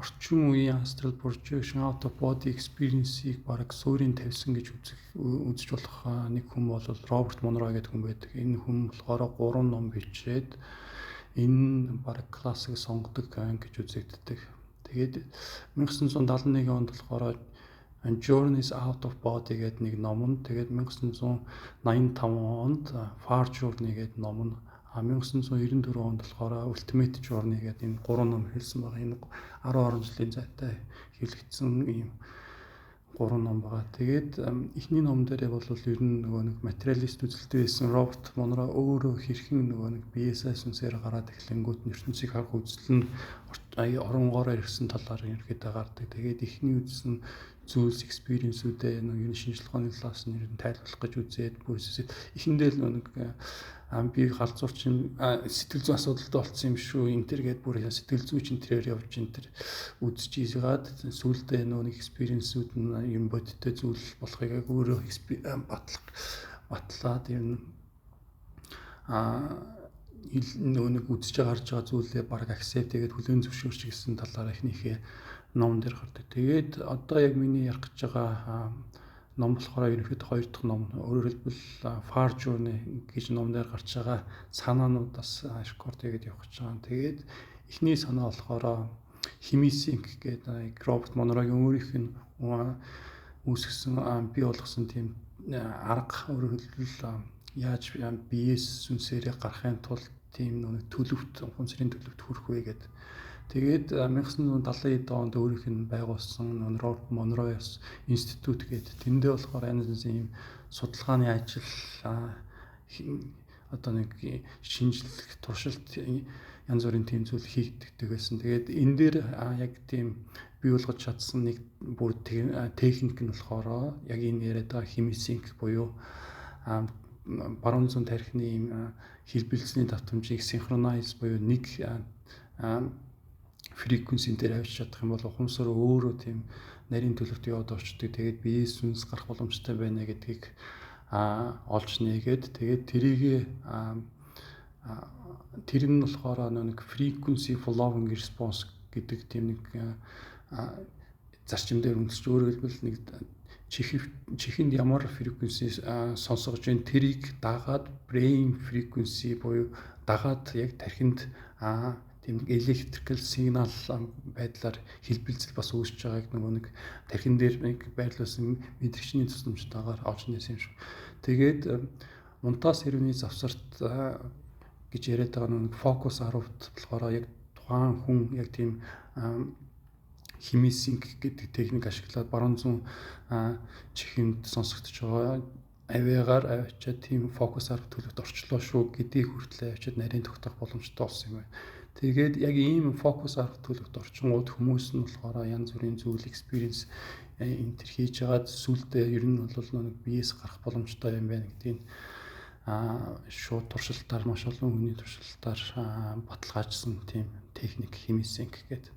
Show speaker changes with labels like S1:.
S1: Орчин үеийн astral projection, out of body experience-ийг бараг суурийн тавьсан гэж үзэж болох нэг хүн бол Роберт Монро гэдэг хүн байдаг. Энэ хүн болохоор гурван ном бичээд энэ бараг классик сонгодог гэж үзэгддэг. Тэгээд 1971 онд болохоор Journeys Out of Body гэдэг нэг ном нь, тэгээд 1985 онд Far Journey гэдэг ном нь, 1994 онд болохоор Ultimate Journey гэдэг энэ гурван ном хэлсэн байгаа. Энэ 10 орон жилийн зайтай хэвлэгдсэн ийм гурван ном байгаа. Тэгээд эхний ном дээрээ бол ер нь нөгөө нэг материалист үзэлтэй байсан Роберт Монро өөрөө хэрхэн нөгөө нэг биесээ сүнсээр гараад эхлэнгүүт нь ертөнцийг харах үзэл нь оронгоороо ирсэн талаар ерөөхдөө гардаг. Тэгээд эхний үзсэн зүйлс, experience-үүдээ нэг ер нь шинжлэх ухааны талаас нь ер нь тайлбарлах гэж үзээд, бүр эхэндээ л нэг би галзуурч юм, сэтгэл зүйн асуудалтай болцсон юм шүү энэ төр гээд бүр сэтгэл зүйч энэ тэрээр явж, энэ төр үзэж ийгээд, сүүлдээ нөгөө нэг experience-үүд нь юм бодиттой зүйл болохыг өөрөө батлах батлаад, ер нь нөгөө нэг үзэж гарч байгаа зүйлээ бараг accept хийгээд хүлээн зөвшөөрч гэсэн талаар эхнийхээ ном дээр гардаг. Тэгээд одоо яг миний ярих гэж байгаа ном болохоор ерөнхийдөө хоёр дахь ном. Өөрөөр хэлбэл, Far Journey гэж ном дээр гарч байгаа санаануудаас рекорд хийгээд явах гэж байгаа. Тэгээд эхний санаа болохоор Hemi-Sync гэдэг Роберт Монрогийн өөрийнх нь үүсгэсэн, бий болгосон тийм арга, өөрөөр хэлбэл, яаж биеэс сүнсээрээ гарахын тулд тийм нэг төлөвт, ухамсарын төлөвт хүрэх вэ гэдэг. Тэгээд 1970 онд өөрийнх нь байгуулсан Роберт Монро институт гэдэг. Тэндээ болохоор янз янзын ийм судалгааны ажил, одоо нэг шинжлэх, туршилт, янз бүрийн тийм зүйл хийгддэг байсан. Тэгээд энэ дээр яг тийм бий болгож чадсан нэг бүр техник нь болохоор яг энэ яриад байгаа Hemi-Sync буюу баруун зүүн тархины ийм хэлбэлзлийн давтамжийг synchronize буюу нэг frequency дээр авчиж чадах юм бол ухамсар өөрөө тийм нарийн төлөвт яваад орчдөг. Тэгээд биеэс сүнс гарах боломжтой байна гэдгийг олж нээгээд, тэгээд тэрийг тэр нь болохоор нэг frequency following response гэдэг тийм нэг зарчим дээр үндэслэж, өөрөөр хэлбэл, нэг чихэнд ямар frequency сонсгож байна, тэрийг дагаад brain frequency буюу дагаад яг тархинд тийм нэг electrical signal байдлаар хэлбэлзэл бас үүсэж байгааг нөгөө нэг тархин дээр нэг байрлуулсан мэдрэгчний тусламжтайгаар олж нээсэн юм шиг. Тэгээд мунтаас хэрвний завсарт гэж яриад байгаа нэг focus 10-т болохоор яг тухайн хүн яг тийм Hemi-Sync гэдэг техник ашиглаад баруун зүүн чихэнд сонсогдож байгаа авиагаар авчиад тийм focus 10 төлөвт орчлоо шүү гэдгийг хүртлээ авчиад нарийн тогтоох боломжтой болсон юм байна. Тэгээд яг ийм focus 10 төлөвт орчингууд хүмүүс нь болохоор янз бүрийн зүйл, experience энэ төр хийж байгаад, сүулдэ ер нь бол нэг биеэс гарах боломжтой юм байна гэдгийг шууд туршилтаар, маш олон хүний туршилтаар баталгаажсан тийм техник Hemi-Sync гэдэг.